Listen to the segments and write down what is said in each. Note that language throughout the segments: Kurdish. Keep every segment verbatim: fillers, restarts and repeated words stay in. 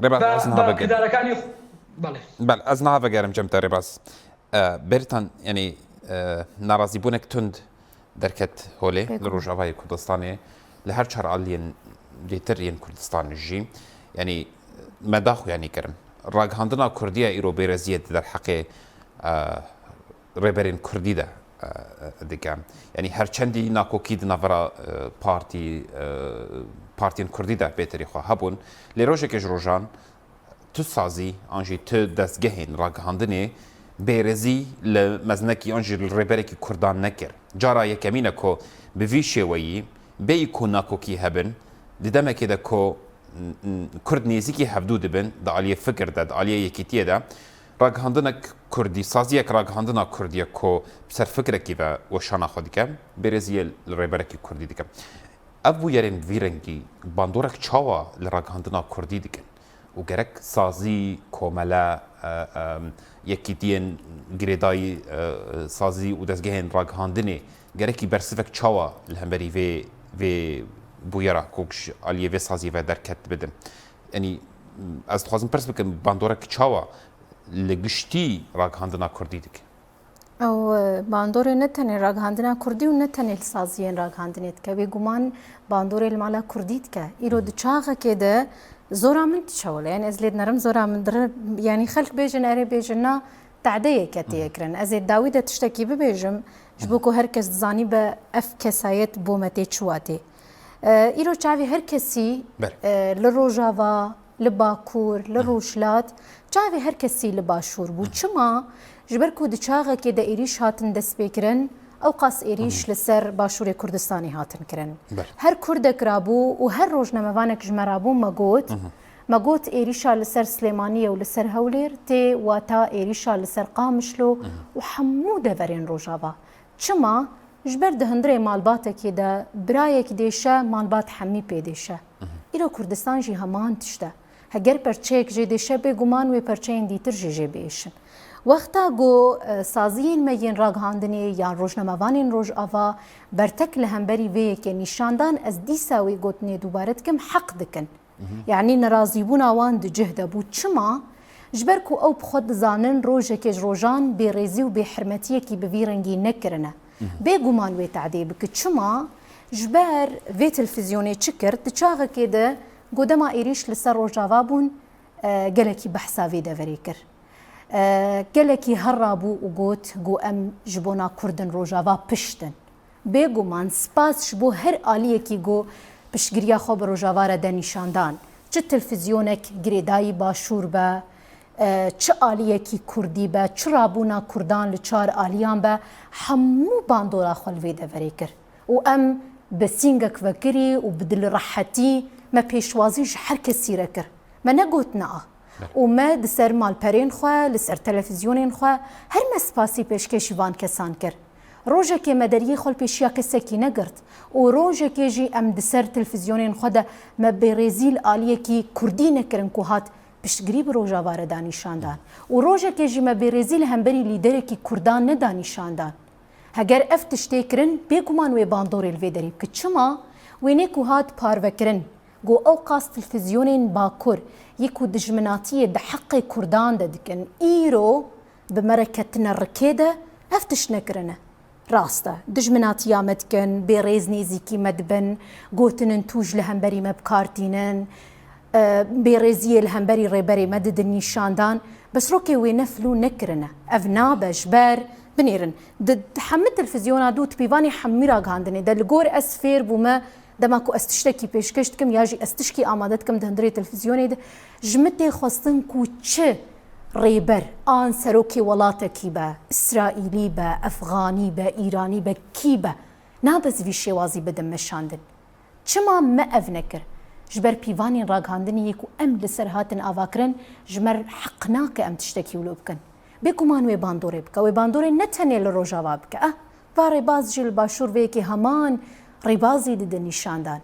Rêbaz, ez niha vegerim. Bel, ez niha vegerim cem te, Rêbaz. E, Bêrîtan, yanî, e, narazîbûnek tund derket holê li Rojavayê Kurdistanê, li her çar aliyên dêtir yên Kurdistanê jî. Yanî, me daxuyanî kirin. Ragihandina Kurdiya îro bêreziyê di derheqê, e, rêberên Kurdî de, e, e, dike. Yanî her çendî nakokî di navbera, e, partî, e, partiyên Kurdî de bêtirî xwe hebûn. Lê rojekê ji rojan tu sazî an jî tu dezgehên ragihandinê bêrezî li mezinekî an jî li rêberekî Kurdan nekir. Cara yekemîn e ku bi vî şêweyî bêyî ku nakokî hebin, di demekê de ku, m, m, Kurd nêzîkî hevdû dibin, di aliyê fikir de, di aliyê yekîtiyê de, ragihandinek Kurdî, saziyek ragihandina Kurdî ye ku bi ser fikrekî ve weşana xwe dike, bêreziyê li rêberekî Kurdî dike. Ev bûyerên vî rengî bandorek çawa li ragihandina Kurdî dikin? Û gerek sazî, komele, e, e, yekîtiyên girêdayî, e, sazî û dezgehên ragihandinê gerekî bersivek çawa li hemberî vê, vê bûyera ku ji aliyê vê saziyê ve derket bidin? Yanî, ez dixwazim pirs bikim, bandorek çawa li giştî ragihandina Kurdî dike? Ew, e, bandorê ne tenê ragihandina Kurdî û ne tenê li saziyên ragihandinê dike. Bêguman bandorê li mala Kurdî dike. Îro di çaxekê de zora min diçewile. Yani ez lê dinerim zora min dire, yani xelk bêjin, erê bêjin, na tadeyeke tê kirin. Ez ê dawî de tiştekî bibêjim, ji bo ku her kes dizanî be ev kesayet bo me tê çi watê. E, îro çavê her kesî, Ber. e, li Rojava, li Bakur, li Rojhilat, çavê her kesî li Başûr bû. Çima? Ji ber ku di çaxekê de êrîş hatin destpêkirin, ew qas êrîş li ser Başûrê Kurdistanê hatin kirin. Ber. Her Kurdek rabû û her rojnamevanek ji me rabû me got, me got êrîşa li ser Silêmaniyê û li ser Hewlêr tê wata êrîşa li ser Qamişlo û hemû deverên Rojava. Çima? Ji ber di hundirê malbatekê de birayek dêşe, malbat hemî pê dêşe. Îro Kurdistan jî heman tişt e. Heger perçeyek jê dêşe, bêguman wê perçeyên dîtir jî jê biêşin. Wexta ku, e, saziyên me yên ragihandinê yan rojnamevanên Rojava bertek li hemberî vê yekê nîşan dan, ez dîsa wê gotinê dubare dikim, heq dikin. Yanî nerazîbûna wan di cih de bû. Çima? Ji ber ku ew bi xwe dizanin rojekê ji rojan bêrêzî û bêhirmetiyekî bi vî rengî nekirine. Bêguman wê tadê bike. Çima? Ji ber vê televîzyonê çi kir? Di çaxekê de ku dema êrîş li ser Rojava bûn, e, gelekî behsa vê deverê kir. E, gelekî herrabû û got ku em ji bona Kurdin Rojava pişt in. Bêguman spas ji bo her aliyekî ku piştgiriya xwe bi Rojava re de nîşan dan. Çi televîzyonek girêdayî Başûr be, e, çi aliyekî Kurdî be, çi rabûna Kurdan li çar aliyan be, hemû bandora xwe li vê deverê kir. Û em bi sîngek vekirî û bi dilrehetî me pêşwazî ji her kesî re kir. Me negot na. Ber. Û me di ser malperên xwe, li ser televîzyonên xwe, her me spasî pêşkêşî van kesan kir. Rojekê me deriyê xwe li pêşiya kesekî negirt û rojekê jî em di ser televîzyonên xwe de me bêrêzî li aliyekî Kurdî nekirin ku hat piştgirî bi Rojava re da nîşan dan. Û rojekê jî me bêrêzî li hemberî lîderekî Kurdan neda nîşan dan. Heger ev tişt tê kirin, bêguman wê bandorê li vê derê bike. Çima? Wênê ku hat parvekirin, ku ew qas televîzyonên Bakur yê ku dijminatiyê di heqê Kurdan de dikin, îro bi me re ketine rikê de ev tişt nekirine. Rast e, dijminatiya me dikin, bêrêz nêzîkî me dibin, gotinin tûj li hemberî me bi kar tînin, e, bêrêziyê li hemberî rêberê me didin nîşandan. Bes rokê wê ne filû nekirine. Ev nabe ji ber, binêrin, di, di hemî televîzyona dû, di pîvanê hemî ragihandinê de, li gor ez fêr bûme, dema ku ez tiştekî pêşkêş dikim ya jî ez tişkî amade dikim di hundirê televîzyonê de, ji min tê xwestin ku çi rêber an serokê welatekî be, îsraîlî be, efxanî be, îranî be, kî be, nabe ez vî şêwazî bidim meşandin. Çima me ev nekir? Ji ber pîvanên ragihandinê yê ku em li ser hatin avakirin, ji me heq nake em tiştekî wilo bikin. Bêguman wê bandorê bike. Wê bandorê ne tenê li Rojava bike. Eh, va rêbaz jî li Başûr vê yekê heman rêbazî didin nîşandan.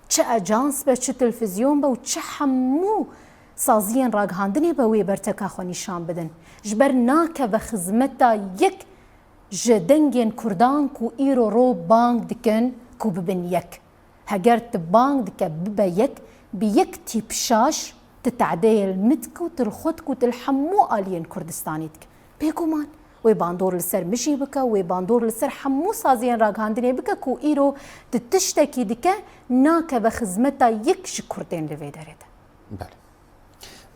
Çi ajans be, çi televîzyon be û çi hemû saziyên ragihandinê be wê berteka xwe nîşan bidin. Ji ber nakeve xizmeta yek ji dengên Kurdan ku îro ro bang dikin ku bibin yek. Heger tu bang dike bibe yek, bi yek tîp şaş Ti tehdê li min dike û ti li xwe dike û ti li hemû aliyên Kurdistanê dike. Bêguman, wê bandor li ser min jî bike, wê bandor li ser hemû saziyên ragihandinê bike ku îro ti tiştekî dike, nakeve xizmeta yek ji Kurdên li vê derê de. Belê.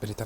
Belê, te